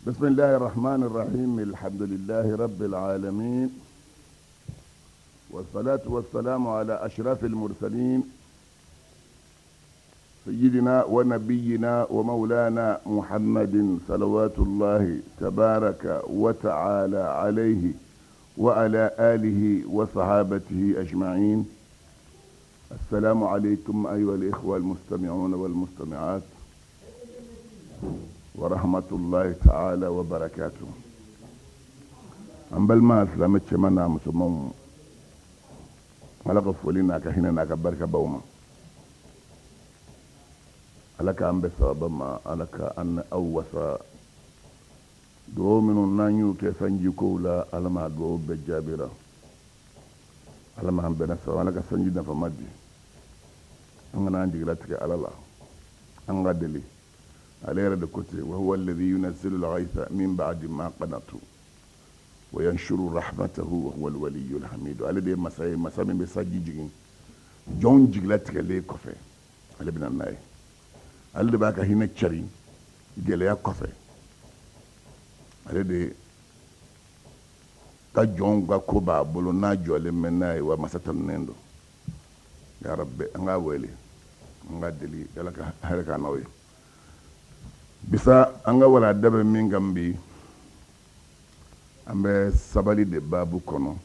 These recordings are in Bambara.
بسم الله الرحمن الرحيم الحمد لله رب العالمين والصلاة والسلام على أشرف المرسلين سيدنا ونبينا ومولانا محمد صلوات الله تبارك وتعالى عليه وعلى آله وصحابته أجمعين. السلام عليكم أيها الإخوة المستمعون والمستمعات ورحمة الله تعالى وبركاته. An balima silamɛ cɛman n'a musomanw, Ala ka foli n'a ka hinɛ n'a ka barika b'aw ma. Ala k'an bɛn sababa ma, Ala ka an ni aw wasa. Dugawu minnu n'an y'u kɛ sanji kow la, Ala m'a dugawu bɛɛ jaabira. Ala m'an bɛnna sababa, Ala ka sanji nafama di. An kana an jigilatigɛ Ala la, an ka deli ale yɛrɛ de ko ten: wa huwa alladhi yunazzilu al-ghaytha min ba'di ma qanatu wa yanshuru rahmatahu wa huwa al-waliyyu al-hamidu. Ale de ye masa ye, masa min bɛ sanji jigin jɔnw jigilatigɛlen kɔfɛ, ale bɛ na n'a ye. Ale de b'a ka hinɛ cari gɛlɛya kɔfɛ. Ale de ka jɔnw ka ko b'a bolo, n'a jɔlen bɛ n'a ye, wa masa tanunen don. Ya Rabbi, an k'a wele, an k'a deli, Ala ka hɛrɛ k'an n'aw ye. Bisa an ka walanda bɛ min kan bi, an bɛ sabali de baabu kɔnɔ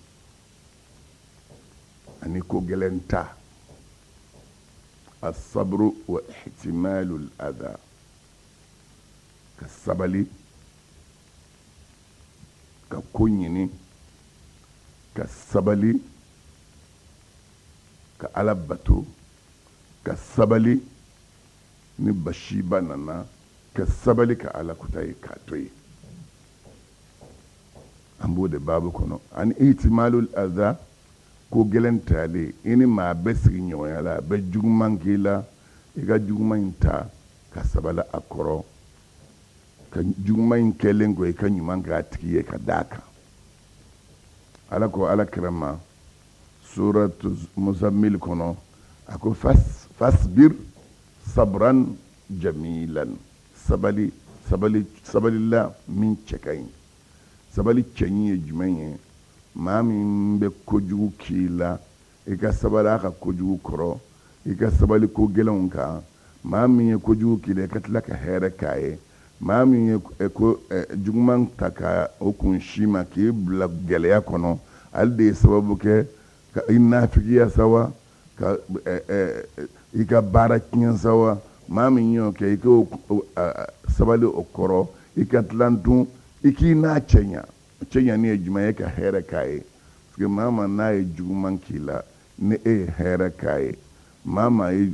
ani ko gɛlɛn ta, asabru wa ihtimalul adha, ka sabali ka ko ɲini, ka sabali ka Ala bato, ka sabali ni basiba nana, ka sabali ka Ala kuta ye k'a to yen. An b'o de baabu kɔnɔ ani ihtimalul adha, ko gɛlɛn talen. I ni maa bɛ sigi ɲɔgɔnya la, a bɛ juguman k'i la, i ka juguman in ta ka sabali a kɔrɔ, ka juguman in kɛlen kɔ, i ka ɲuman k'a tigi ye ka d'a kan. Ala ko Ala kira ma suratu Muzammil kɔnɔ, a ko: fasbir sabran jamilan, sabali, sabali, sabalila min cɛ ka ɲi. Sabali cɛɲi ye jumɛn ye? Maa min bɛ kojugu k'i la, i ka sabali a ka kojugu kɔrɔ, i ka sabali ko gɛlɛnw kan. Maa min ye kojugu k'i la, i ka tila ka hɛrɛ k'a ye. Maa min ye ko juguman ta ka o kun si ma k'i bila gɛlɛya kɔnɔ, ale de ye sababu kɛ ka i nafigiya sa wa, ka i ka baara tiɲɛ sa wa, maa min y'o kɛ, i k'o sabali o kɔrɔ, i ka tilan dun, i k'i n'a cɛ ɲa. Cɛ ɲani ye jumɛn ye? Ka hɛrɛ k'a ye. Parce que maa ma n'a ye juguman k'i la, ni e ye hɛrɛ k'a ye, maa ma ye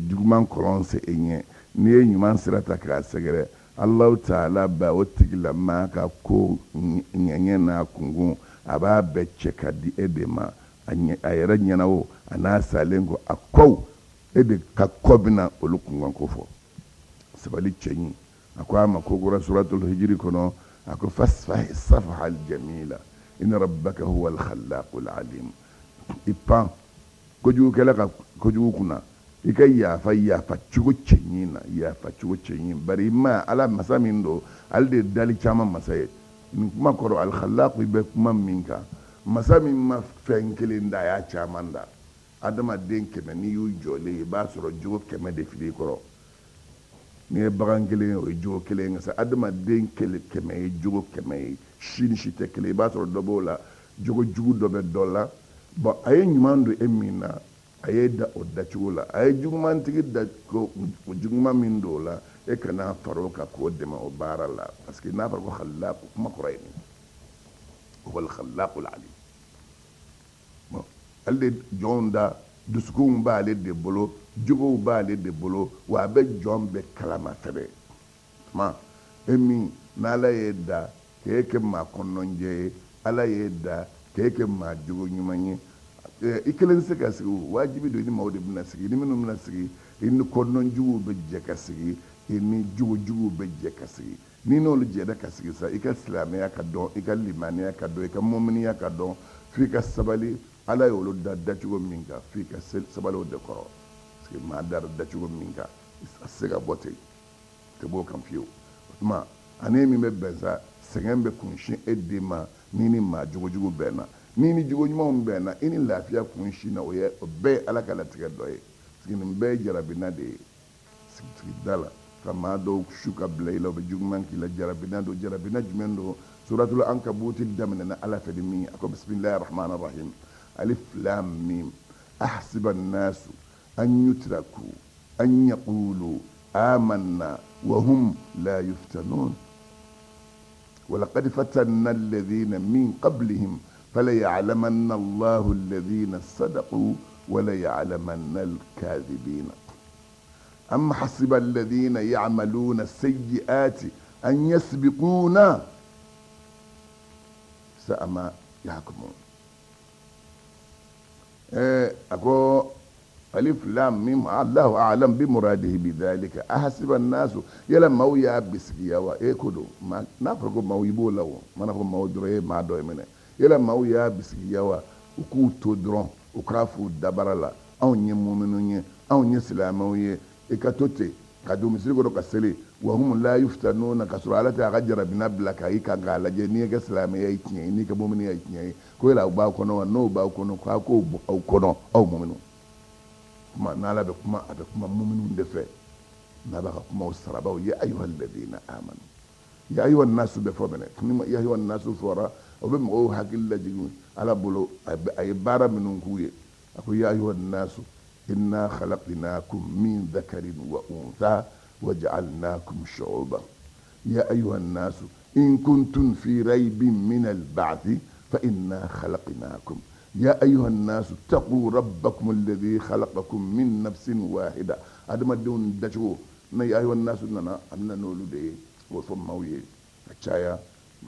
juguman kɔlɔn se e ɲɛ, n'i ye ɲuman sira ta k'a sɛgɛrɛ, Alahu taala ba o tigilama ka ko ɲɛɲɛ n'a kunkun, a b'a bɛɛ cɛ ka di e de ma. A yɛrɛ ɲɛna o, a n'a salen ko a kɔw, e de ka kɔ bɛna olu kunkan ko fɔ. Sabali cɛɲi. A ko a ma ko kura suratul Hijiri kɔnɔ, a ko: fasfahi safhal jamila inna rabbaka huwa al-khallaqul alim. I pan kojugukɛla ka kojugu kunna, i ka yafa, yafa cogo cɛɲi na, yafa cogo cɛɲi. Bari i ma Ala masa min don, ale de ye dali caman masa ye. Nin kuma kɔrɔ, al-khallaq, i bɛ kuma min kan, masa min ma fɛn kelen da, a y'a caman da. Adamaden 100, n'i y'u jɔlen, i b'a sɔrɔ jogo 100 de fili i kɔrɔ. N'i ye bagan kelen ye, o ye jogo kelen ye. Nka adamaden 100 ye jogo 100 ye, si ni si tɛ kelen. I b'a sɔrɔ dɔ b'o la, jogo jugu dɔ bɛ dɔ la. Bɔn, a ye ɲuman don e min na, a ye da o dacogo la. A ye jugumantigi da ko juguman min don o la, e kana fara o kan k'o dɛmɛ o baara la. Parce que n'a fɔra ko khallaq, kuma kɔrɔ ye nin: huwa al-khallaqul alim. Bon, ale de jɔnw da, dusukunw b'ale de bolo, jogow b'ale de bolo, wa a bɛ jɔn bɛɛ kalama fɛnɛ. Tuma e min n'Ala y'e da k'e kɛ maa kɔnɔnjɛ ye, Ala y'e da k'e kɛ maa jogo ɲuman ye, i kelen tɛ se ka sigi. Wajibi don, i ni maaw de bɛna sigi. I ni minnu bɛna sigi, i ni kɔnɔnjuguw bɛ jɛ ka sigi, i ni jogojuguw bɛ jɛ ka sigi. N'i n'olu jɛra ka sigi sa, i ka silamɛya ka dɔn, i ka limaniya ka dɔn, i ka mɔminiya ka dɔn. F'i ka sabali. Ala y'olu da dacogo min kan, f'i ka sabali o de kɔrɔ. Parce que maa dara dacogo min kan, a tɛ se ka bɔ ten, tɛ b'o kan fiyewu. O tuma Ani min bɛ bɛn sa, sɛgɛn bɛ kunsin e de ma n'i ni maa jogojugu bɛnna. N'i ni jogo ɲumanw bɛnna, i ni lafiya kunsin na, o ye o bɛɛ ye Ala ka latigɛ dɔ ye. Parce que nin bɛɛ ye jarabina de ye sigida la, ka maa dɔw su ka bila i la, u bɛ juguman k'i la. Jarabina don. Jarabina jumɛn don? Suratul ankabuti daminɛna Ala fɛ ni min ye, a ko bisimilahi rahmani rahim, alif lam mim, ahasiba nasu an yutraku an yaqulu amanna wa hum la yuftanun walaqad fatanna alladhina min qablihim falaya'lamanna Allahu alladhina sadaqu walaya'lamanna alkadhibina am hasiba alladhina ya'maluna sayyi'ati an yasbiquna sa'a ma yahkumun. A ko alif lam mim, Allahu a'lam bi muradihi bi dhalika, ahasiba an-nasu, yala maaw y'a bisigiya wa? E ko don, n'a fɔra ko maaw, i b'o la o, mana fɔ maaw dɔrɔn, e maa dɔ ye minɛ. Yala maaw y'a bisigiya wa? U k'u to dɔrɔn, u k'a f'u dabara la, anw ye muminu ye, anw ye silamɛw ye, i ka to ten ka don misiri kɔnɔ ka seli, wa hum la yuftanuna, ka sɔrɔ Ala tɛ a ka jarabina bila ka i kan k'a lajɛ n'i ka silamɛya ye tiɲɛ ye, n'i ka muminiya ye tiɲɛ ye. Ko yala aw b'aw kɔnɔ wa? N'o b'aw kɔnɔ, k'a k'o bɔ aw kɔnɔ, aw muminu. Kuma n'Ala bɛ kuma, a bɛ kuma muminu de fɛ, n'a b'a ka kumaw sarabaw ye, ayyuhal ladina amanu, ya ayyuhan nasu bɛ fɔ mɛnɛ. Ni ya ayyuhan nasu fɔra, o bɛ mɔgɔw hakili lajigin Ala bolo, a ye baara minnu k'u ye. A ko ya ayyuhan nasu inna khalaqnakum min dhakarin wa untha wa ja'alnakum shu'uban ya ayyuhan nasu in kuntum fi raybin min al-ba'thi fa inna khalaqnakum ya ayyuhan nasu taqu rabbakum alladhi khalaqakum min nafsin wahida. Adamadenw dacogo na ya ayyuhan nasu nana, a bɛna n'olu de ye k'o fɔ maaw ye ka caya,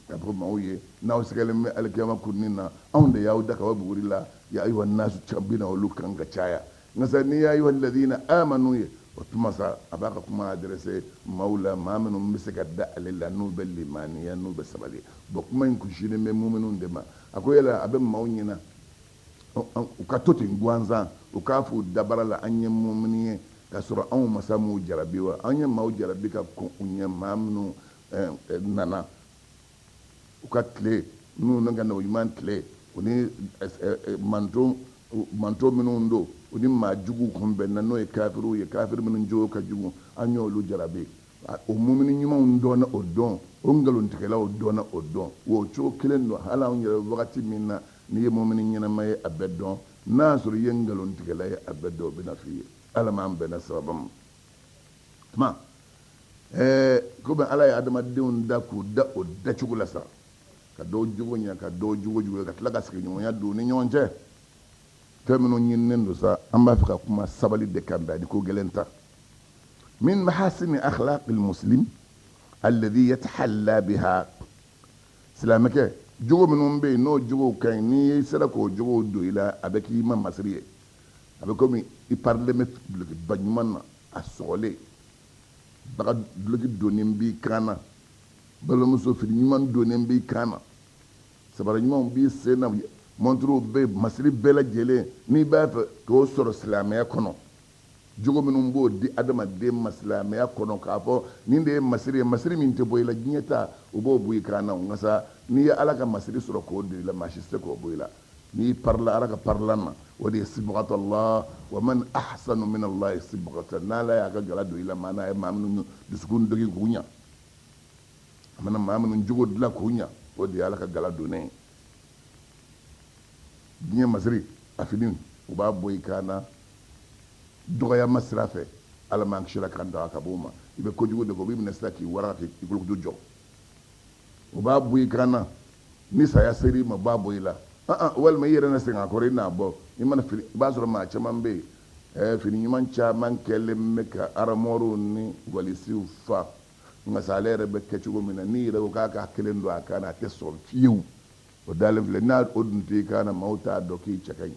k'a fɔ maaw ye n'aw sɛgɛlen bɛ alikiyama kunni na, anw de y'aw da ka bɔ buguri la. Ya ayyuhan nasu bɛna olu kan ka caya. Nka sa ni ya ayyuhal ladina amanu ye, o tuma sa a b'a ka kuma adressé maaw la, maa minnu bɛ se ka da ale la, n'u bɛ limaniya, n'u bɛ sabali. Bon, kuma in kunsinnen bɛ muminu de ma. A ko yala a bɛ maaw ɲɛna u ka to ten gansan, u k'a f'u dabara la an ye mumini ye, k'a sɔrɔ anw masa m'u jarabi wa? An ye maaw jarabi ka kɔn u ɲɛ, maa minnu nana u ka tile minnu ka na ɲuman tile, u ni manto minnu don, u ni maa juguw kun bɛnna, n'o ye kafiriw ye, kafiri minnu jogo ka jugu, an y'olu jarabi. O mumini ɲumanw dɔnna o dɔn, o nkalontigɛlaw dɔnna o dɔn, o cogo kelen don. Hali anw yɛrɛ wagati min na, n'i ye mumini ɲɛnama ye, a bɛ dɔn. N'a y'a sɔrɔ i ye nkalontigɛla ye, a bɛ dɔn, o bɛna f'i ye. Ala m'an bɛnna sababa ma. Tuma komi Ala ye adamadenw da k'u da o dacogo la sa, ka dɔw jogo ɲɛ, ka dɔw jogo juguya, ka tila ka sigiɲɔgɔnya don u ni ɲɔgɔn cɛ, fɛn minnu ɲininen don sa, an b'a fɛ ka kuma sabali de kan bi, ani ko gɛlɛn ta. Min mahasini akhlaqil muslim alladhi yatahalla biha, silamɛkɛ jogo minnu bɛ yen n'o jogow ka ɲi, n'i sera k'o jogow don i la, a bɛ k'i ma masiri ye, a bɛ komi i parilen bɛ dulokiba ɲuman na, a sɔgɔlen, baga duloki donnen b'i kan na, balimamuso fini ɲuman donnen b'i kan na, sabara ɲumanw b'i sen na, mɔntiriw bɛ masiri bɛɛ lajɛlen. N'i b'a fɛ k'o sɔrɔ silamɛya kɔnɔ, jogo minnu b'o di adamaden ma silamɛya kɔnɔ, k'a fɔ nin de ye masiri ye, masiri min tɛ bɔ i la, diɲɛ ta o b'o bɔ i kan na. Nka sa n'i ye Ala ka masiri sɔrɔ k'o don i la, maa si tɛ se k'o bɔ i la. N'i parila Ala ka parilan na, o de ye sibghatallah wa man ahsanu min Allahi sibghatan. N'Ala y'a ka gala don i la, maa n'a ye maa minnu dusukun dogi k'u ɲa, a mana maa minnu jogo dilan k'u ɲa, o de ye Ala ka gala donnen ye. Diɲɛ masiri a fini u b'a bɔ i kan na dɔgɔyama sira fɛ, Ala m'an kisira k'an daga ka bɔ o ma. I bɛ kojugu de kɛ, o b'i minɛ sisan k'i wara k'i kolokoto jɔ, o b'a bɔ i kan na. Ni saya ser'i ma, o b'a bɔ i la. Walima i yɛrɛ na segin a kɔrɔ, i n'a bɔ. I mana fini, i b'a sɔrɔ maa caman bɛ yen, fini ɲuman caman kɛlen bɛ ka aramɔriw ni walisiw fa. Nka sa ale yɛrɛ bɛ kɛ cogo min na, n'i yɛrɛ ko k'a ka kelen don a kan na, a tɛ sɔn fiyewu. O dalen filɛ, n'a o dun t'i kan na, maaw t'a dɔn k'i cɛ ka ɲi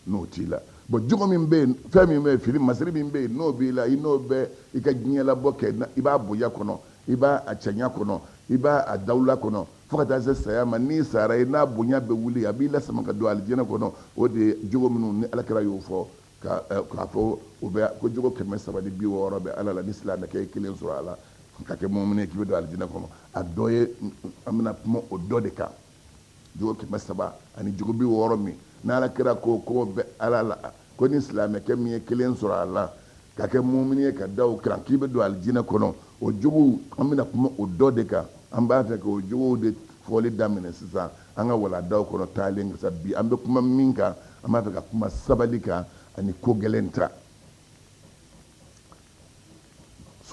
n'o t'i la. Bon, jogo min bɛ yen, fɛn min bɛ yen, fini masiri min bɛ yen, n'o b'i la, i n'o bɛ i ka diɲɛlabɔ kɛ, i b'a bonya kɔnɔ, i b'a a cɛɲa kɔnɔ, i b'a a dawula kɔnɔ, fo ka taa se saya ma. N'i sara, i n'a bonya bɛ wuli, a b'i lasama ka don alijinɛ kɔnɔ. O de ye jogo minnu ni Alakira y'o fɔ k'a fɔ o bɛ ko jogo 360 bɛ Ala la, ni silamɛkɛ ye kelen sɔrɔ a la, Ka kɛ mumini ye k'i bɛ don alijinɛ kɔnɔ, a dɔ ye, an bɛna kuma o dɔ de kan. Jogo 300 ani jogo 60 min n'Ala kira ko k'o bɛ Ala la, ko ni silamɛkɛ min ye kelen sɔrɔ a la ka kɛ mumini ye ka da o kan k'i bɛ don alijinɛ kɔnɔ, o jogow an bɛna kuma o dɔ de kan. An b'a fɛ k'o jogow de fɔli daminɛ sisan an ka waladaw kɔnɔ taalen sa. Bi an bɛ kuma min kan, an b'a fɛ ka kuma sabali kan ani ko gɛlɛn ta.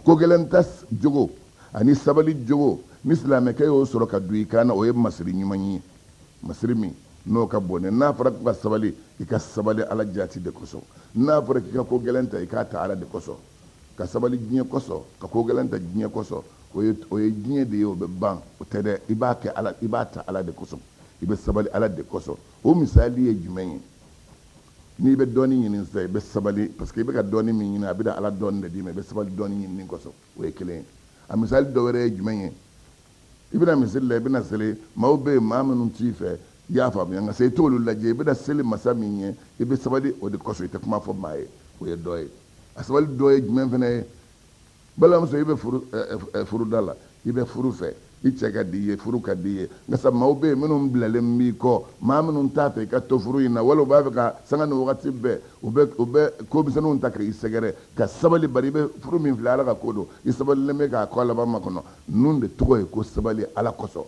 Ko gɛlɛn ta jogo ani sabali jogo, ni silamɛkɛ y'o sɔrɔ ka don i kan na, o ye masiri ɲuman ye, masiri min n'o ka bon. N'a fɔra ko ka sabali, i ka sabali Ala jaati de kosɔn. N'a fɔra k'i ka ko gɛlɛn ta, i k'a ta Ala de kosɔn. Ka sabali diɲɛ kosɔn, ka ko gɛlɛn ta diɲɛ kosɔn, o ye diɲɛ de ye, o bɛ ban. O tɛ dɛ, i b'a kɛ Ala, i b'a ta Ala de kosɔn, i bɛ sabali Ala de kosɔn. O misali ye jumɛn ye? N'i bɛ dɔnni ɲini sisan, i bɛ sabali parce que i bɛ ka dɔnni min ɲini, a bɛna Ala dɔnni de d'i ma, i bɛ sabali dɔnni ɲinini kosɔn. O ye kelen ye. A misali dɔ wɛrɛ ye jumɛn ye? I bɛna misiri la, i bɛna seli, maaw bɛ yen, maa minnu t'i fɛ, i y'a faamuya, nka se i t'olu lajɛ, i bɛna seli masa min ye, i bɛ sabali o de kosɔn, i tɛ kuma fɔ maa ye. O ye dɔ ye. A sabali dɔ ye jumɛn fana ye? Balimamuso, i bɛ furuda la, i bɛ furu fɛ, i cɛ ka di i ye, furu ka di i ye, nka sa maaw bɛ yen minnu bilalen b'i kɔ, maa minnu t'a fɛ i ka to furu in na, wala u b'a fɛ ka sanga ni wagati bɛɛ u bɛ ko misɛnninw ta k'i sɛgɛrɛ. Ka sabali, bari i bɛ furu min filɛ, Ala ka ko don, i sabalilen bɛ k'a kɔ laban makɔnɔ. Ninnu de tɔgɔ ye ko sabali Ala kosɔn.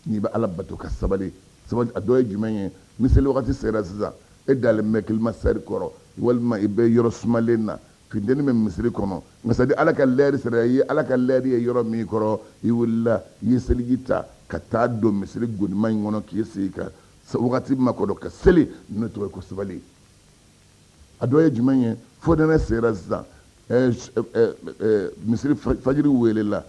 N'i bɛ Ala bato ka sabali, sabali a dɔ ye jumɛn ye? Ni seli wagati sera sisan, e dalen bɛ kilimasɛri kɔrɔ, walima i bɛ yɔrɔ sumalen na, funteni bɛ misiri kɔnɔ, nka sadi Ala ka lɛri sera, i ye Ala ka lɛri ye yɔrɔ min kɔrɔ, i wulila, i ye seliji ta ka taa don misiri gonima in kɔnɔ k'i sigi ka wagati makɔnɔ ka seli. N'o tɔgɔ ye ko sabali. A dɔ ye jumɛn ye? Fo nɛnɛ sera sisan, misiri fajiri welela,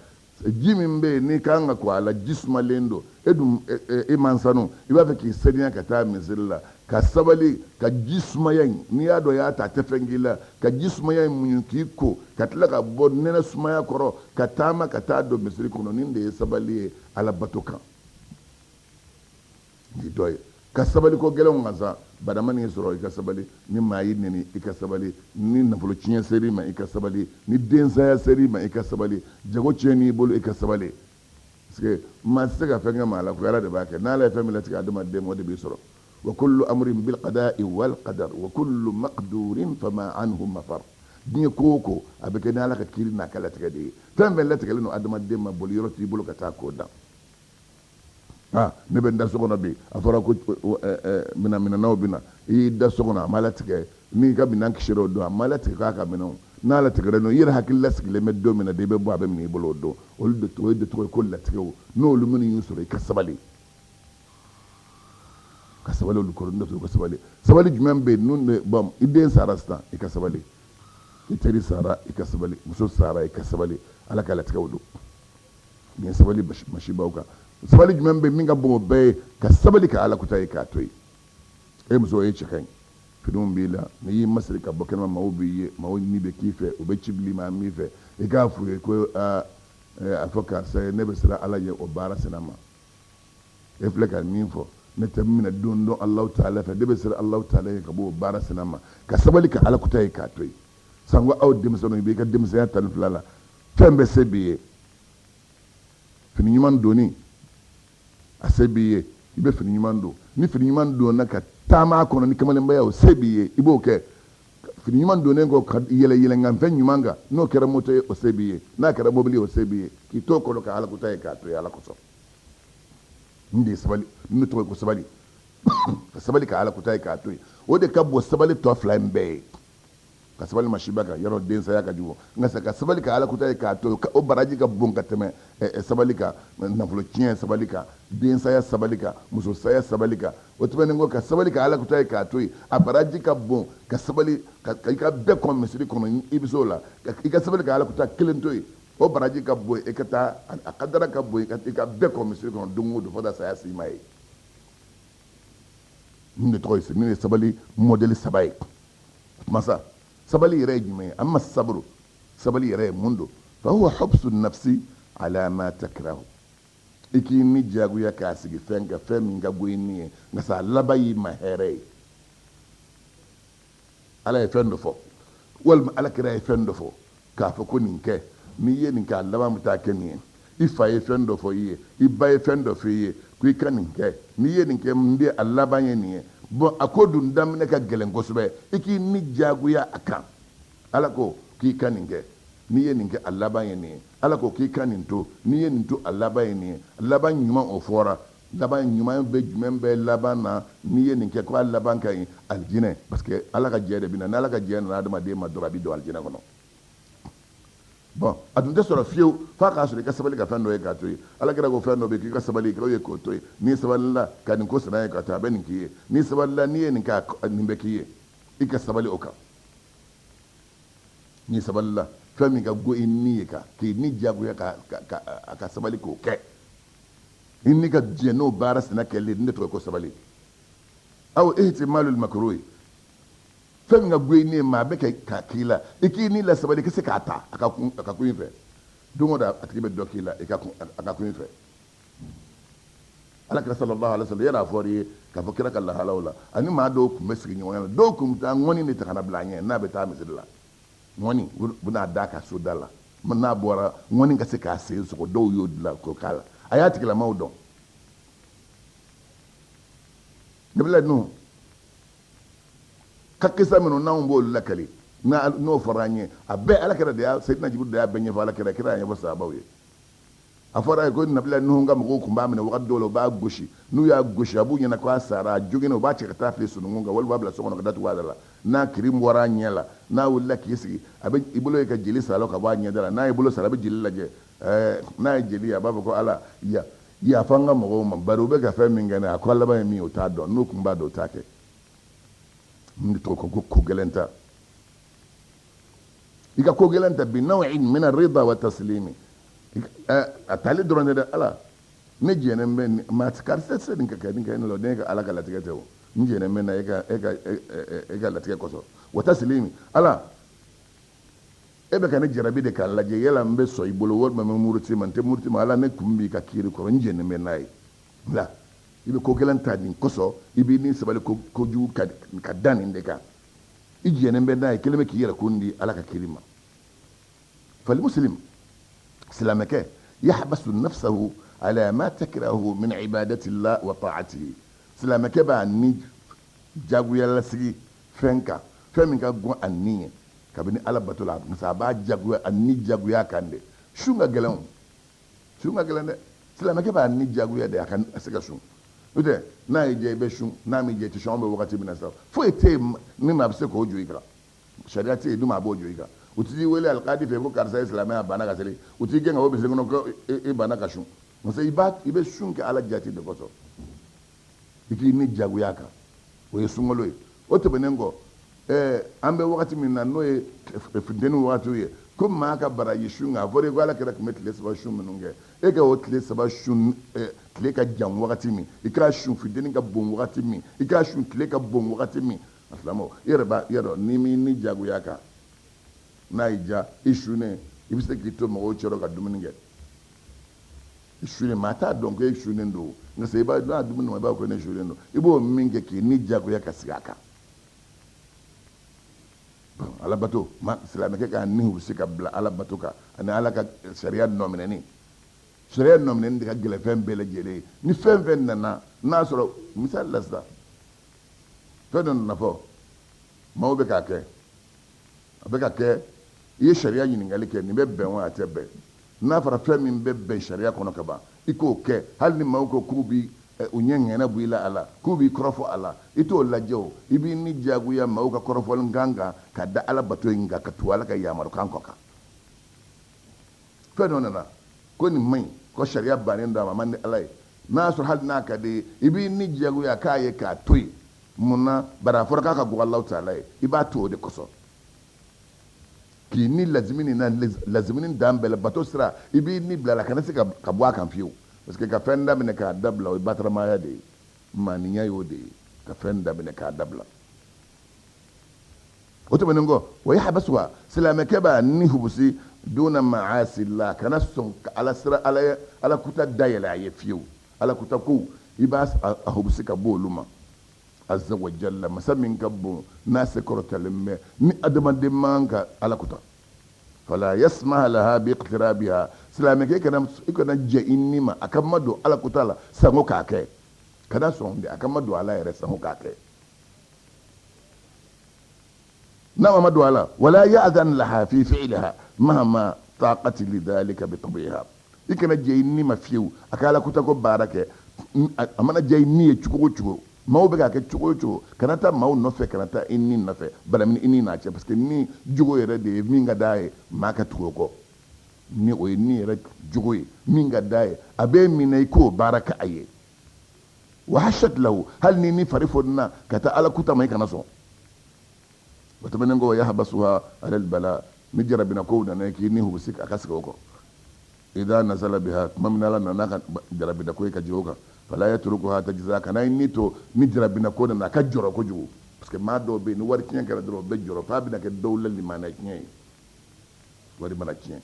ji min bɛ yen n'i kan ka ko a la, ji sumalen don, e dun e man sanu, i b'a fɛ k'i saniya ka taa misiri la, ka sabali ka ji sumaya in, n'i y'a dɔn i y'a ta a tɛ fɛn k'i la, ka ji sumaya in muɲu k'i ko, ka tila ka bɔ nɛnɛ sumaya kɔrɔ ka taama ka taa don misiri kɔnɔ. Nin de ye sabali ye Ala bato kan. Nin dɔ ye ka sabali ko gɛlɛnw kan sa. Bana man'i sɔrɔ, i ka sabali. Ni maa y'i neni, i ka sabali. Ni nafolo tiɲɛ ser'i ma, i ka sabali. Ni densaya ser'i ma, i ka sabali. Jago tiɲɛn'i bolo, i ka sabali. Parce que maa tɛ se ka fɛn kɛ maa la, ko Ala de b'a kɛ. N'Ala ye fɛn min latigɛ adamaden ma, o de b'i sɔrɔ. Wa kullu amrin bil qada'i wal qadar wa kullu maqdurin fama anhu mafar. Diɲɛ ko o ko, a bɛ kɛ ni Ala ka kiiri n'a ka latigɛ de ye. Fɛn fɛn latigɛlen don adamaden ma, boli yɔrɔ t'i bolo ka taa k'o dan. Ne bɛ n da so kɔnɔ bi, a fɔra ko minɛn minɛnaw bɛ na, i y'i da so kɔnɔ, a ma latigɛ n'i ka minɛn kisira o don, a ma latigɛ k'a ka minɛnw, n'a latigɛra n'o, i yɛrɛ hakili lasigilen bɛ don min na de, i bɛ bɔ, a bɛ minɛ i bolo o don. Olu de o ye de tɔgɔ ye ko latigɛw. N'olu minnu y'u sɔrɔ, i ka sabali, ka sabali olu kɔrɔ. N'o tɛ, ka sabali. Sabali jumɛn bɛ yen? Ninnu de bɔn, i den sara sisan, i ka sabali. I teri sara, i ka sabali. Muso sara, i ka sabali. Ala ka latigɛw don. Nin ye sabali masibaw kan. Sabali jumɛn bɛ min ka bon o bɛɛ ye? Ka sabali ka Ala kuta ye k'a to yen. E muso, e cɛ ka ɲi, finiw b'i la, n'i y'i masiri ka bɔ kɛnɛma, maaw b'i ye, maaw ni bɛ k'i fɛ, u bɛ ci bil'i ma min fɛ, i k'a f'u ye ko aa, a fɔ karisa ye, ne bɛ siran Ala ɲɛ o baara sina ma. E filɛ ka min fɔ, ne tɛ minɛ don dɔn Alahu taala fɛ, ne bɛ siran Alahu taala ɲɛ ka bɔ o baara sina ma. Ka sabali ka Ala kuta ye k'a to yen. Sanko aw denmisɛnninw, i b'i ka denmisɛnya 12 la, fɛn bɛɛ se b'i ye, fini ɲuman donni a se b'i ye, i bɛ fini ɲuman don. Ni fini ɲuman donna ka taama a kɔnɔ ni kamalenbaya, o se b'i ye, i b'o kɛ. Fini ɲuman donnen kɔ, ka yɛlɛ yɛlɛnkanfɛn ɲuman kan, n'o kɛra moto ye, o se b'i ye, n'a kɛra mobili ye, o se b'i ye, k'i t'o kɔnɔ ka Ala kuta ye k'a to yen Ala kosɔn. Nin de ye sabali, nin de tɔgɔ ye ko sabali. Ka sabali ka Ala kuta ye k'a to yen, o de ka bon sabali tɔ fila in bɛɛ ye. Ka sabali masiba kan, yɔrɔ densaya ka jugu, nka sa ka sabali ka Ala kuta ye k'a to yen, o baraji ka bon ka tɛmɛ sabali kan nafolo tiɲɛ sabali kan, densaya sabali kan, musosaya sabali kan. O tɛmɛnen kɔ, ka sabali ka Ala kuta ye k'a to yen, a baraji ka bon ka sabali ka i ka bɛɛ kɔn misiri kɔnɔ, i bɛ se o la. I ka sabali ka Ala kuta kelen to yen, o baraji ka bon i ka taa, a kadara ka bon i ka bɛɛ kɔn misiri kɔnɔ don o don fo ka saya s'i ma ye. Nin de tɔgɔ ye, nin ye sabali mɔdɛli saba ye. Masa, sabali yɛrɛ ye jumɛn ye? Amma saburu, sabali yɛrɛ ye mun don? Fa huwa hubsu nafsi ala ma takrahu. I k'i ni diyagoya k'a sigi fɛn kan, fɛn min ka go i ni ye, nka sa laban y'i ma hɛrɛ ye. Ala ye fɛn dɔ fɔ, walima Ala kira ye fɛn dɔ fɔ k'a fɔ ko nin kɛ, N'i ye nin kɛ, a laban bɛ taa kɛ nin ye. I fa ye fɛn dɔ fɔ i ye, i ba ye fɛn dɔ fɔ i ye ko i ka nin kɛ, n'i ye nin kɛ, n den, a laban ye nin ye. Bɔn, a ko dun daminɛ ka gɛlɛn kosɛbɛ, i k'i ni diyagoya a kan. Ala ko k'i ka nin kɛ, n'i ye nin kɛ, a laban ye nin ye. Ala ko k'i ka nin to, n'i ye nin to, a laban ye nin ye. Laban ɲuman, o fɔra. Laban ɲuman bɛ jumɛn bɛ laban na? N'i ye nin kɛ, ko a laban ka ɲi, alijinɛ, parce que Ala ka jɛ de bɛ na. Ni Ala ka jɛ nana adamaden ma dɔrɔn, a bɛ don alijinɛ kɔnɔ. Bɔn, a dun tɛ sɔrɔ fiyewu f'a k'a sɔrɔ i ka sabali ka fɛn dɔ ye k'a to yen. Ala kira ko fɛn dɔ bɛ yen k'i ka sabali k'o ye k'o to yen. N'i sabalila ka nin ko sina ye ka to, a bɛ nin k'i ye. N'i sabalila, n'i ye nin kɛ, nin bɛ k'i ye. I ka sabali o kan. N'i sabalila fɛn min ka go i ni ye, ka k'i ni diyagoya ka a ka sabali k'o kɛ, i ni ka diɲɛ n'o baara sina kɛlen, ne tɔgɔ ko sabali. Aw ihtimalul makruh, fɛn min ka go i ni ye, maa bɛ kɛ k'a k'i la, i k'i ni la sabali, i ka se k'a ta a ka kun i fɛ. Don o don, a tigi bɛ dɔ k'i la, i ka kun a ka kun i fɛ. Ala kira sallallahu alaihi wasallam yɛrɛ a fɔra i ye k'a fɔ kira ka lahalaw la, ani maa dɔw tun bɛ sigi ɲɔgɔn na, dɔw tun bɛ taa ŋɔni de ta ka na bila a ɲɛ n'a bɛ taa misiri la. Ŋɔni u bɛna d'a ka so da la, n'a bɔra, ŋɔni ka se k'a sen sɔgɔ. Dɔw y'o dilan k'o k'a la. A y'a tigilamaw dɔn. Nabila Nuhu ka kisa minnu n'anw b'olu lakali, n'o fɔra an ye, a bɛɛ Ala kira de y'a, Seyidina Jibril de y'a bɛɛ ɲɛfɔ Ala kira, kira y'a ɲɛfɔ sahabaw ye. A fɔra ye ko Nabila Nuhu ka mɔgɔw tun b'a minɛ wagati dɔw la, u b'a gosi. N'u y'a gosi, a b'u ɲɛna ko a sara, a joginnen, u b'a cɛ ka taa fili sununkun kan walima u b'a bila so kɔnɔ ka datugu a da la. N'a kiri bɔra a ɲɛ la, n'a wulila k'i sigi, a bɛ i bolo ye ka jeli salo ka bɔ a ɲɛda la. N'a ye bolo sara, a bɛ jeli lajɛ. N'a ye jeli ye, a b'a fɔ ko Ala ya yafa n ka mɔgɔw ma, bari u bɛ ka fɛn min kɛ ne, a ko a laban ye min ye, u t'a dɔn. N'u tun b'a dɔn, u t'a kɛ. N de tɔgɔ ko ko gɛlɛn ta. I ka ko gɛlɛn ta bi nawin min arida wa taslimi, a tali dɔrɔn tɛ dɛ. Ala, ne jɛnen bɛ maa karisa tɛ se nin ka kɛ nin kɛ ne la, ne ka Ala ka latigɛ tɛ o. N jɛnen bɛ na e ka latigɛ kosɔn. Wa taslimi, Ala, e bɛ ka ne jarabi de k'a lajɛ yala n bɛ sɔn i bolo walima n bɛ muruti ma. N tɛ muruti ma. Ala, ne kun b'i ka kiiri kɔrɔ, n jɛnen bɛ n'a ye. La i bɛ ko gɛlɛn ta nin kosɔn, i b'i ni sabali kojugu ka da nin de kan. I jɛnen bɛ n'a ye, kelen bɛ k'i yɛrɛ kun di Ala ka kiiri ma. Fal muslim, silamɛkɛ, yahbasu nafsahu ala ma takrahu min ibadati llah wa ta'atihi. Silamɛkɛ b'a ni jagoya lasigi fɛn kan, fɛn min ka gɔn a ni ye kabini Ala bato la. Masa a b'a jagoya, a ni jagoya kan de. Sun ka gɛlɛn o, sun ka gɛlɛn dɛ. Silamɛkɛ b'a ni jagoya de a ka se ka sun. N'o tɛ, n'a y'i diya, i bɛ sun, n'a m'i diya, i tɛ sun. Anw bɛ wagati min na sisan, foyi tɛ yen ni maa bɛ se k'o jɔ i kan. Sariya tɛ yen ni maa b'o jɔ i kan. U t'i wele alikadi fɛ ko karisa ye silamɛ, a banna ka seli. U t'i gɛn ka bɔ misiri kɔnɔ ko i banna ka sun. Parce que i bɛ sun kɛ Ala jati de kosɔn, i k'i ni jagoya kan. O ye sunkalo ye. O tɛmɛnen kɔ, an bɛ wagati min na, n'o ye funteni wagatiw ye, ko maa ka baraji sun kan, a fɔra i ko Ala kira tun bɛ tile 3 sun minnu kɛ, e ka o tile 3 sun, tile ka jan wagati min, i k'a sun funteni ka bon wagati min, i k'a sun tile ka bon wagati min. A silamɛw, i yɛrɛ b'a i yɛrɛ dɔn, n'i m'i ni jagoya kan, n'a y'i diya, i sunnen, i bɛ se k'i to mɔgɔw cɛrɔ ka dumuni kɛ. I sunnen, maa t'a dɔn ko e sunnen don. Nka i b'a n'a dumuni ma, i b'a fɔ ko ne sunnen don. I b'o min kɛ k'i ni jagoya ka sigi a kan. Ala bato ma, silamɛkɛ k'a ni bɛ se ka bila Ala bato kan ani Ala ka sariya nɔminɛni. Sariya nɔminɛni de ka gɛlɛn fɛn bɛɛ lajɛlen ye. Ni fɛn fɛn nana, n'a sɔrɔ misali la sisan, fɛn dɔ nana fɔ maaw bɛ k'a kɛ, a bɛ ka kɛ, i ye sariya ɲininkali kɛ, nin bɛ bɛn wa, a tɛ bɛn? N'a fɔra fɛn min bɛ bɛn sariya kɔnɔ ka ban, i k'o kɛ, hali ni maaw ko k'u bi u ɲɛ ŋɛnɛ bɔ i la a la, k'u b'i kɔrɔfɔ a la, i t'o lajɛ. O i b'i ni diyagoya maaw ka kɔrɔfɔli kan kan ka da Ala bato in kan, ka tugu Ala ka yamarukan kɔ kan. Fɛn dɔ nana ko nin man ɲi, ko sariya bannen don a ma, a man di Ala ye, n'a sɔrɔ hali n'a ka di ye, i b'i ni diyagoya k'a ye k'a to yen. Mun na? Bari a fɔra k'a ka go Alahu taala ye, i b'a to o de kosɔn k'i ni lazimini na lazimini dan bɛɛ la. Bato sira, i b'i ni bila la, kana se ka bɔ a kan fiyewu, parce que ka fɛn daminɛ k'a dabila, o ye bataramaya de ye, maaniya y'o de ye, ka fɛn daminɛ k'a dabila. O tɛmɛnen kɔ, wa yahbasuha, silamɛkɛ b'a ni hubusi duna maasillah, kana sɔn ka Ala sira, Ala Ala kuta dayɛlɛ a ye fiyewu. Ala kuta kow, i b'a a hubusi ka bɔ olu ma. Azza wa jalla, masa min ka bon n'a se kɔrɔtalen bɛ, ni adamaden man ka Ala kuta. Fala yasmaha laha bi iqtirabiha. Silamɛkɛ, i kana jɛ i ni ma a ka madon ala kuta la sango k'a kɛ. Kana sɔn de a ka madon ala yɛrɛ sango k'a kɛ. N'a ma don a la, wala ya'zan laha fi fi'liha mahma taqat lidhalika bi tabiha. I kana jɛ i ni ma fiyewu a ka ala kuta ko baara kɛ. A mana jɛ i ni ye cogo o cogo, maaw bɛ k'a kɛ cogo o cogo, kana taa maaw nɔfɛ, kana taa i ni nɔfɛ, balamini i ni n'a cɛ, parce que ni jogo yɛrɛ de ye min ka d'a ye maa ka tugu o kɔ. Ni o ye ni yɛrɛ jogo ye min ka d'a ye, a bɛ minɛ i k'o baara kɛ a ye. Wa hashat lahu, hali ni ni fari fonina ka taa ala kuta ma, i kana sɔn. O tɛmɛnen kɔ, yahbasuha ala albala, ni jarabina kow nana k'i ni hubusi a ka sigi o kɔ. Idha nazala biha, tuma min ala nana ka jarabina ko ye ka jigin o kan, fala yatrukuha tajza, kana i ni to ni jarabina ko nana a ka jɔrɔ kojugu, parce que maa dɔw bɛ yen ni wari tiɲɛ kɛra dɔrɔn u bɛ jɔrɔ f'a bɛna kɛ dɔw la limaniya tiɲɛ ye. Wari mana tiɲɛ,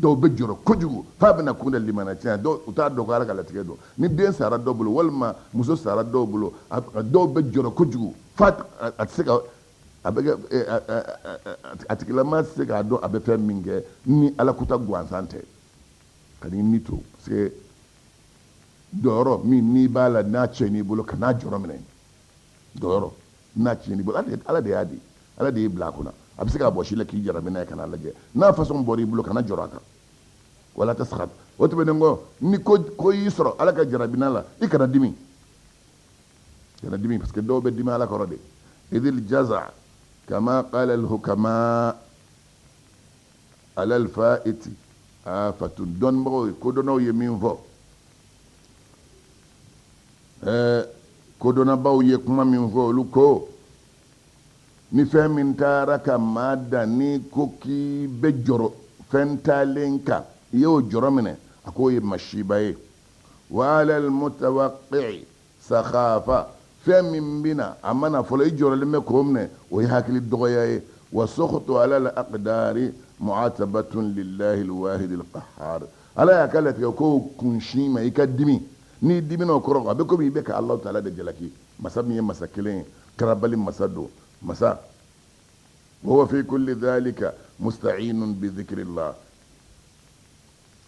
dɔw bɛ jɔrɔ kojugu f'a bɛna kun da limaniya tiɲɛ. Dɔw u t'a dɔn ko ala ka latigɛ don. Ni den sara dɔw bolo walima muso sara dɔw bolo, dɔw bɛ jɔrɔ kojugu f'a a tɛ se ka a bɛ kɛ a tigilama tɛ se k'a dɔn a bɛ fɛn min kɛ ni ala kuta gansan tɛ. Ka n'i ni to, parce que dɔyɔrɔ min n'i b'a la n'a tiɲɛn'i bolo, kan'a jɔrɔ minɛ. Dɔyɔrɔ n'a tiɲɛn'i bolo, ala de y'a di, ala de y'i bila a kunna, a bɛ se k'a bɔsi la k'i jarabi n'a ye, kan'a lajɛ n'a façon bɔra i bolo, kana jɔrɔ a kan. Wala tasxat. O tɛmɛnen kɔ, ni ko y'i sɔrɔ ala ka jarabina la, i kana dimi, kana dimi, parce que dɔw bɛ dimi ala kɔrɔ de. Idil jaza kama qala al hukama ala al faiti afatun. Dɔnnibagaw ye, kodɔnnaw ye min fɔ, kodɔnnabaw ye kuma min fɔ, olu ko ni fɛn min taara ka maa dan, ni ko k'i bɛ jɔrɔ fɛn taalen kan, i y'o jɔrɔ minɛ, a k'o ye masiba ye. Wa ala al mutawaqqi sakhafa, fɛn min bɛna a mana fɔlɔ i jɔrɔlen bɛ k'o minɛ, o ye hakili dɔgɔya ye. Wa sukhtu ala al aqdari mu'atabatun lillahi al wahid al qahhar. Ala y'a ka latigɛ ko kunsin ma i ka dimi, n'i dimina o kɔrɔ a bɛ komi i bɛ ka Alahu taala de jalaki, masa min ye masa kelen ye, karabali masa don, masa wa huwa fi kulli dhalika musta'inun bi dhikrillah.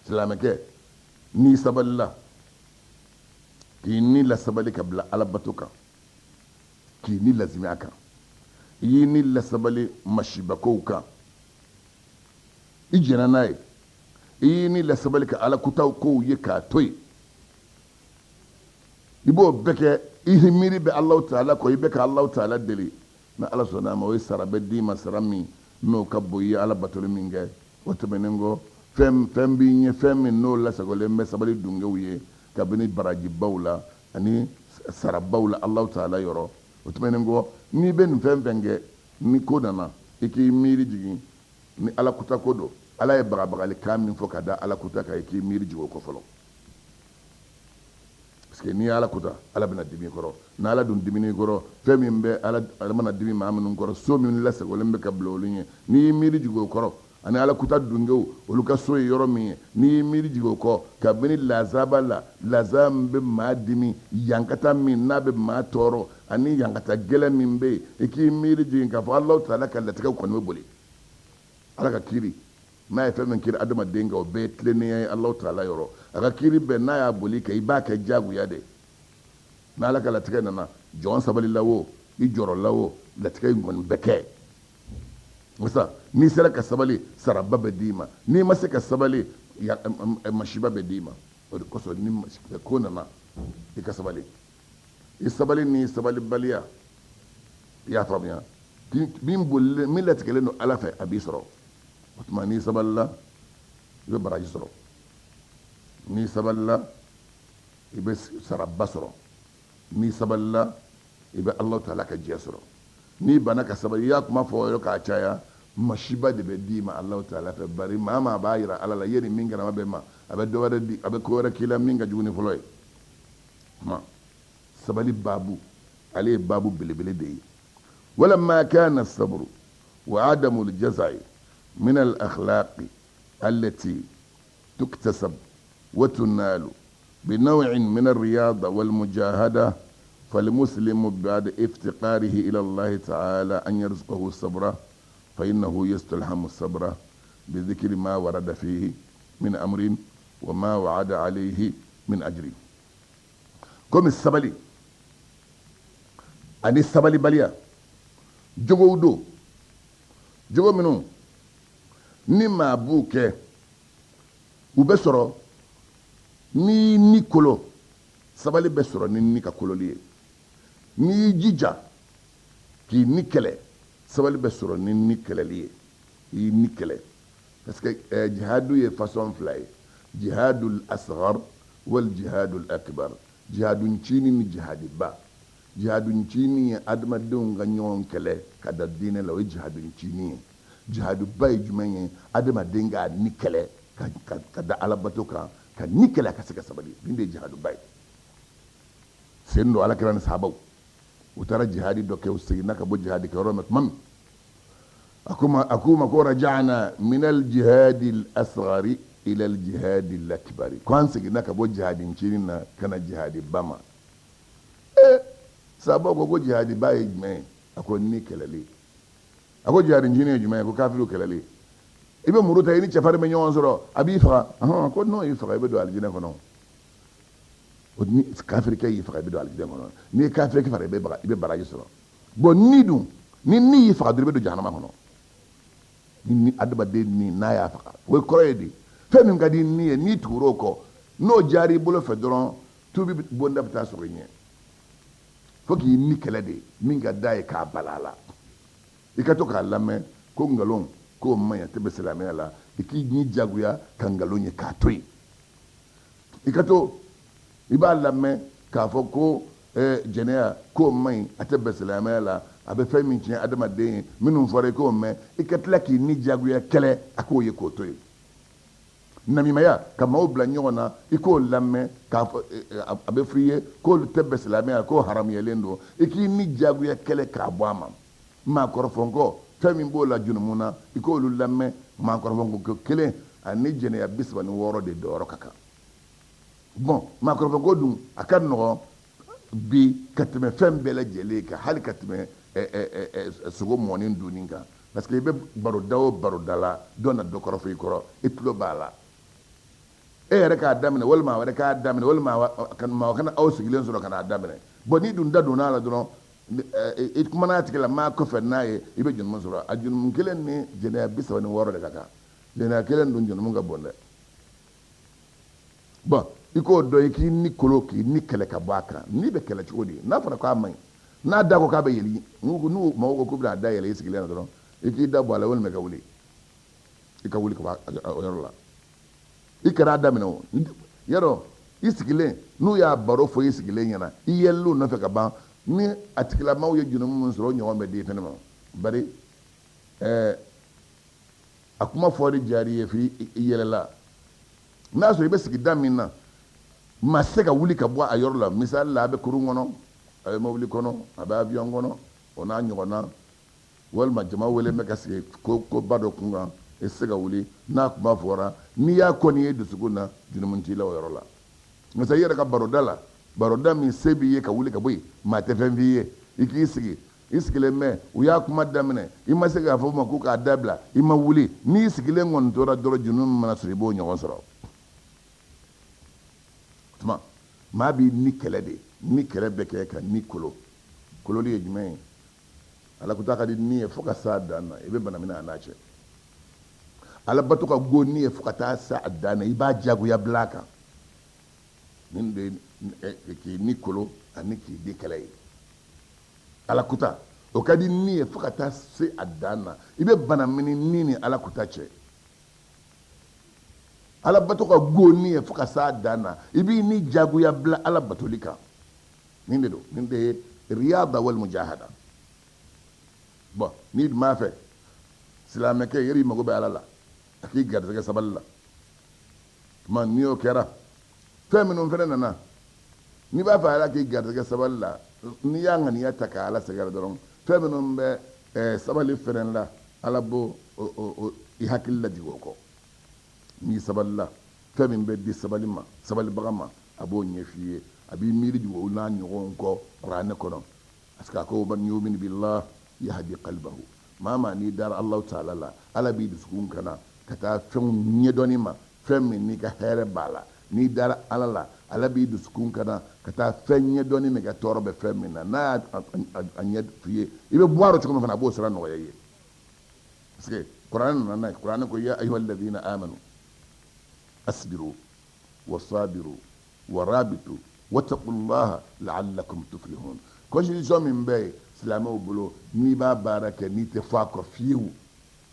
Silamɛkɛ, n'i sabalila k'i ni lasabali ka bila ala bato kan, k'i ni lazimi a kan, i y'i ni lasabali masibakow kan, i jɛnna n'a ye, i y'i ni lasabali ka ala kutaw kow ye k'a to yen, i b'o bɛɛ kɛ, i miiri bɛ Alahu taala kɔ, i bɛ ka Alahu taala deli, ni ala sɔnna a ma, o ye sara bɛ d'i ma, sara min n'o ka bon i ye ala batoli min kɛ. O tɛmɛnen kɔ, fɛn b'i ɲɛ, fɛn min n'o lasagolen bɛ sabali dungew ye kabini barajibaw la ani sarabaw la Alahu taala yɔrɔ. O tɛmɛnen kɔ, n'i bɛ nin fɛn fɛn kɛ, ni ko nana i k'i miiri jigin ni ala kuta ko don, ala ye bagabagali kan min fɔ ka da ala kuta kan, i k'i miiri jigin o kɔ fɔlɔ, parce que n'i ye ala kuta, ala bɛna dimi kɔrɔ. N'ala dun dimini kɔrɔ, fɛn min bɛ ala mana dimi maa minnu kɔrɔ, so min lasagolen bɛ ka bila olu ɲɛ, n'i y'i miiri jigin o kɔrɔ, ani ala kuta dungew olu ka so ye yɔrɔ min ye, n'i y'i miiri jigin o kɔ, kabini lazaba la, lazaba min bɛ maa dimi, yankata min n'a bɛ maa tɔɔrɔ, ani yankata gɛlɛn min bɛ yen, i k'i miiri jigin k'a fɔ Alahu taala ka latigɛw kɔni bɛ boli, ala ka kiiri n'a ye fɛn min kiiri adamaden kan, o bɛɛ ye tilennenya ye Alahu taala yɔrɔ. A ka kiiri bɛɛ n'a y'a boli kan, i b'a kɛ diyagoya de. N'ala ka latigɛ nana, jɔn sabalila o, i jɔrɔla o, latigɛ in kɔni bɛ kɛ. Masa n'i sera ka sabali, saraba bɛ d'i ma, n'i ma se ka sabali, masiba bɛ d'i ma. O de kosɔn ni ko nana, i ka sabali. I sabali ni sabalibaliya, i y'a faamuya, min bolilen, min latigɛlen don ala fɛ, a b'i sɔrɔ. O tuma n'i sabalila, i bɛ baraji sɔrɔ. N'i sabalila, i bɛ saraba sɔrɔ. N'i sabalila, i bɛ Alahu taala ka jɛ sɔrɔ. N'i banna ka sabali, i y'a kuma fɔ yɔrɔ k'a caya, masiba de bɛ d'i ma Alahu taala fɛ. Bari maa maa b'a yira ala la i ye nin min kɛ, a ma bɛn ma, a bɛ dɔ wɛrɛ di, a bɛ ko wɛrɛ k'i la min ka jugu ni fɔlɔ ye. Kuma sabali baabu, ale ye baabu belebele de ye. Walamma kana sabru wa adamu al-jazai min al-akhlaqi allati tuktasab wa tunalu بنوع من الرياضة والمجاهدة، فالمسلم بعد افتقاره إلى الله تعالى أن يرزقه الصبر، فإنه يستلهم الصبر Bi zikri ma warada fihi min amrin wa ma wa'ada alayhi min ajri. Komi sabali ani sabalibaliya jogow don, jogo minnu ni maa b'u kɛ u bɛ sɔrɔ ni ni kolo. Sabali bɛ sɔrɔ ni ni ka kololi ye. N'i y'i jija k'i ni kɛlɛ, sabali bɛ sɔrɔ ni ni kɛlɛli ye. I y'i ni kɛlɛ parce que jihadu ye façon fila ye: jihadul asghar wal jihadul akbar, jihadu ncinin ni jihadiba. Jihadu ncinin ye adamadenw ka ɲɔgɔn kɛlɛ ka da diinɛ la, o ye jihadu ncinin ye. Jihaduba ye jumɛn ye? Adamaden k'a ni kɛlɛ ka da alabato kan, ka ni kɛlɛ ka se ka sabali. Nin de ye jihaduba ye. Sen don Ala kira ni sahabaw u taara jihadi dɔ kɛ, u seginna ka bɔ jihadi kɛyɔrɔ ma tuma min, a k'u ma ko raja'na min al-jihadi al-asghari ila al-jihadi al-akbari, ko an seginna ka bɔ jihadi ncinin na ka na jihadi ba ma. Sahabaw ko jihadi ba ye jumɛn ye? A ko ni kɛlɛli. A ko jihadi ncinin ye jumɛn ye? Ko kafiriw kɛlɛli. I bɛ muru ta, i ni cɛfarin bɛ ɲɔgɔn sɔrɔ, a b'i faga. A ko n'o y'i faga, i bɛ don alijinɛ kɔnɔ. O ni kafirikɛ y'i faga, i bɛ don alijinɛ kɔnɔ. N'i ye kafirikɛ faga, i bɛ baraji sɔrɔ. Bon, ni dun, ni ni y'i faga dɔrɔn, i bɛ don jahanama kɔnɔ. Ni adamaden ni n'a y'a faga, o ye kɔrɔ ye di? Fɛn min ka di ni ye, n'i tugura o kɔ, n'o diyara i bolo fɛ dɔrɔn, tubi bonda bɛ taa sɔrɔ i ɲɛ. Fo k'i ni kɛlɛ de min ka d'a ye k'a bala a la. I ka to k'a lamɛn ko nkalon k'o man ɲi, a tɛ bɛn silamɛya la, i k'i ni jagoya ka nkalon ye k'a to yen. I ka to i b'a lamɛn k'a fɔ ko jɛnɛya k'o man ɲi, a tɛ bɛn silamɛya la, a bɛ fɛn min tiɲɛ adamaden ye, minnu fɔra i k'o mɛn, i ka tila k'i ni jagoya kɛlɛ a k'o ye k'o to yen. Namimaya, ka maaw bila ɲɔgɔn na, i k'o lamɛn k'a fɔ a bɛ f'i ye k'olu tɛ bɛn silamɛya la, k'o haramuyalen don, i k'i ni jagoya kɛlɛ k'a bɔ a ma. Maa kɔrɔfɔnkɔ, fɛn min b'o la junumu na, i k'olu lamɛn. Maa kɔrɔfɔnkɔ kelen ani jɛnɛya 36 de dɔyɔrɔ ka kan. Bon, maa kɔrɔfɔnko dun a ka nɔgɔn bi ka tɛmɛ fɛn bɛɛ lajɛlen kan, hali ka tɛmɛ sogo mɔni dunni kan, parce que i bɛ baroda o baroda la, dɔ na dɔ kɔrɔfɔ i kɔrɔ, i tulo b'a la. E yɛrɛ k'a daminɛ, walima a wɛrɛ k'a daminɛ, walima maa kana aw sigilen sɔrɔ ka n'a daminɛ. Bon, n'i dun da donna a la dɔrɔn, i kumana a tigi la maa kɔfɛ n'a ye, i bɛ jurumu sɔrɔ. A jurumu kelen ni jɛnɛya 36 de ka kan. Jɛnɛya kelen dun jurumu ka bon dɛ. Bon, i k'o dɔn, i k'i ni kolo, k'i ni kɛlɛ ka bɔ a kan. N'i bɛ kɛlɛ cogo di? N'a fɔra k'a man ɲi, n'a da ko k'a bɛ yɛlɛ, n'u mago ko k'u bɛna a da yɛlɛ i sigilen na dɔrɔn, i k'i da bɔ a la, walima i ka wuli, i ka wuli ka bɔ o yɔrɔ la. I kana a daminɛ o yarɔ. I sigilen, n'u y'a baro fɔ i sigilen ɲɛna, i yɛlɛl'u nɔfɛ ka ban, ni a tigilamaw ye jurumu min sɔrɔ, o ɲɔgɔn bɛ di i fɛnɛ ma. Bari a kuma fɔli diyara i ye f'i yɛlɛla. N'a sɔrɔ i bɛ sigida min na, maa tɛ se ka wuli ka bɔ a yɔrɔ la. Misali la, a bɛ kurun kɔnɔ, a bɛ mobili kɔnɔ, a bɛ avion kɔnɔ, o n'a ɲɔgɔnna, walima jama wele bɛ ka sigi koba dɔ kun kan, i tɛ se ka wuli. N'a kuma fɔra, n'i y'a kɔni ye dusukun na, jurumu t'i la o yɔrɔ la. Nka i yɛrɛ ka baroda la, baroda min se b'i ye ka wuli ka bɔ yen, maa tɛ fɛn f'i ye, i k'i sigi, i sigilen mɛn, u y'a kuma daminɛ, i ma se k'a fɔ u ma k'u k'a dabila, i ma wuli, n'i sigilen kɔni tora dɔrɔn, jurumu min mana sɔrɔ, i b'o ɲɔgɔn sɔrɔ. Tuma maa b'i ni kɛlɛ de, ni kɛlɛ bɛ kɛ ka ni kolo. Kololi ye jumɛn ye? Ala ko ta ka di ni ye fo ka s'a dan na, i bɛ bana minɛ a n'a cɛ. Ala bato ka go ni ye fo ka taa s'a dan na, i b'a jagoya bila a kan. Nin de ye k'i ni kolo ani k'i di kɛlɛ ye. Ala kuta o ka di ni ye fo ka taa se a dan na, i bɛ bana mini ni ni ala kuta cɛ. Ala bato ka go ni ye fo ka s'a dan na, i b'i ni jagoya bila ala batoli kan. Nin de don, nin de ye riyada wal mujahada. Bon, n'i dun b'a fɛ silamɛkɛ yɛrɛ, i mago bɛ ala la, a k'i garisɛgɛ sabali la. Tuma n'i y'o kɛra, fɛn minnu fana nana, n'i b'a fɛ ala k'i garisɛgɛ sabali la, n'i y'a ŋaniya ta ka ala sɛgɛrɛ dɔrɔn, fɛn minnu bɛ sabali fɛnɛ la, ala b'o i hakili lajigin o kɔ. N'i sabalila, fɛn min bɛ di sabali ma, sabalibaga ma, a b'o ɲɛf'i ye, a b'i miiri jigin o n'a ɲɔgɔnw kɔ kuranɛ kɔnɔ. Parce que a ko man yumin billah yahdi qalbahu, maa maa n'i dara Alahu taala la, ala b'i dusukun kana. ka taa fɛnw ɲɛdɔnni ma, fɛn min n'i ka hɛrɛ b'a la. N'i dara Ala la, Ala b'i dusukun kana ka taa fɛn ɲɛdɔnni min kɛ, tɔɔrɔ bɛ fɛn min na, n'a y'a ɲɛ f'i ye, i bɛ bɔ a rɔ cogo min fana, a b'o sira nɔgɔya i ye. Parce que kuranɛ nana n'a ye. Kuranɛ ko: ya ayuha alladhina amanu asbiru wa sabiru wa rabitu wattaqullaha la'allakum tuflihun. Constitution min bɛ yen silamɛw bolo, n'i b'a baara kɛ, n'i tɛ fɔ a kɔ fiyewu,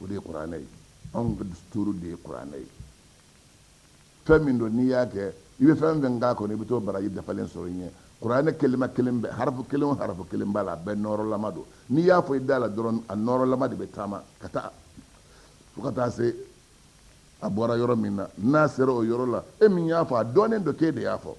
o de ye kuranɛ ye. Anw ka dusuturu de ye kuranɛ ye. Fɛn min don, n'i y'a kɛ, i bɛ fɛn fɛn k'a kɔnɔ, i bɛ t'o baraji dafalen sɔrɔ i ɲɛ. Kuranɛ kelima kelen bɛ, harafu kelen o harafu kelen b'a la, a bɛɛ nɔrɔlama don. N'i y'a fɔ i da la dɔrɔn, a nɔrɔlama de bɛ taama ka taa fo ka taa se a bɔra yɔrɔ min na. N'a sera o yɔrɔ la, e min y'a fɔ, a dɔnnen don k'e de y'a fɔ.